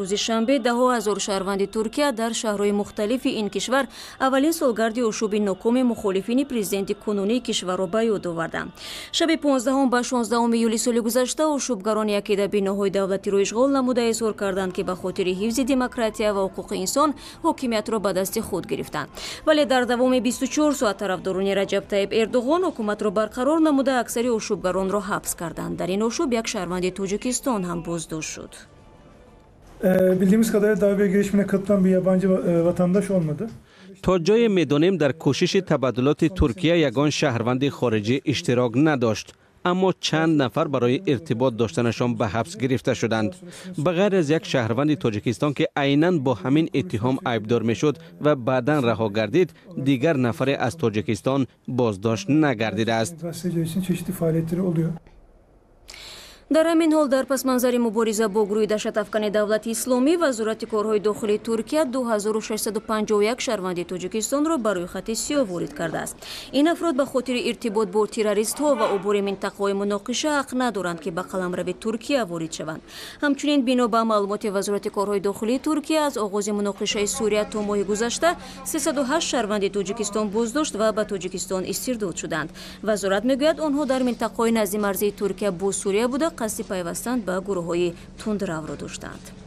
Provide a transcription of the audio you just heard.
Рӯзи шанбе даҳҳо ҳазор шаҳрванди Туркия дар шаҳрҳои мухталифи ин кишвар аввалин солгарди ошӯби нокоми мухолифини президенти кунунии кишварро ба ёд оварданд. Шаби 15 ба 16 июли соли гузашта ошӯбгарон якида биноҳои давлатиро ишғол намуда изҳор карданд, ки ба хотири ҳифзи демократия ва ҳуқуқи инсон ҳокимиятро ба дасти худ гирифтанд. Вале дар давоми 24 соат тарафдорони Раҷаб Таиб Эрдоғон ҳукуматро барқарор намуда аксари ошӯбгаронро ҳабс карданд. Дар ин ошӯб як шаҳрванди Тоҷикистон ҳам боздошт шуд. Bildiğimiz kadarıyla darbe girişimine katılan bir yabancı vatandaş olmadı. То ҷое медонем, дар кӯшиши табаддулоти Туркия ягон шаҳрванди хориҷӣ иштирок надошт, аммо чанд нафар барои иртибот доштанашон ба ҳабс гирифта шуданд. Ба ғайр аз як шаҳрванди Тоҷикистон, ки айнан бо ҳамин иттиҳом айбдор мешуд ва баъдан раҳо гардид, дигар нафаре аз Тоҷикистон боздошт нагардидааст. Дар ҳамин ҳол, дар пасманзари мубориза бо гурӯҳи даҳшатафкани Давлати Исломӣ, Вазорати корҳои дохилии Туркия 2651 шаҳрванди Тоҷикистонро ба рӯйхати сиёҳ ворид кардааст. Ин афрод ба хотири иртибот бо террористҳо ва убури минтақаҳои муноқиша ҳақ надоранд, ки ба қаламрави Туркия ворид шаванд. Ҳамчунин, бино ба маълумоти Вазорати корҳои дохилии Туркия, аз оғози муноқишаи Сурия то моҳи гузашта 308 шаҳрванди Тоҷикистон боздошт ва ба Тоҷикистон истирдод шуданд. Вазорат мегӯяд, онҳо дар минтақаҳои назди марзии Туркия бо Сурия буда, қасди пайвастан ба гурӯҳҳои тундравро доштанд.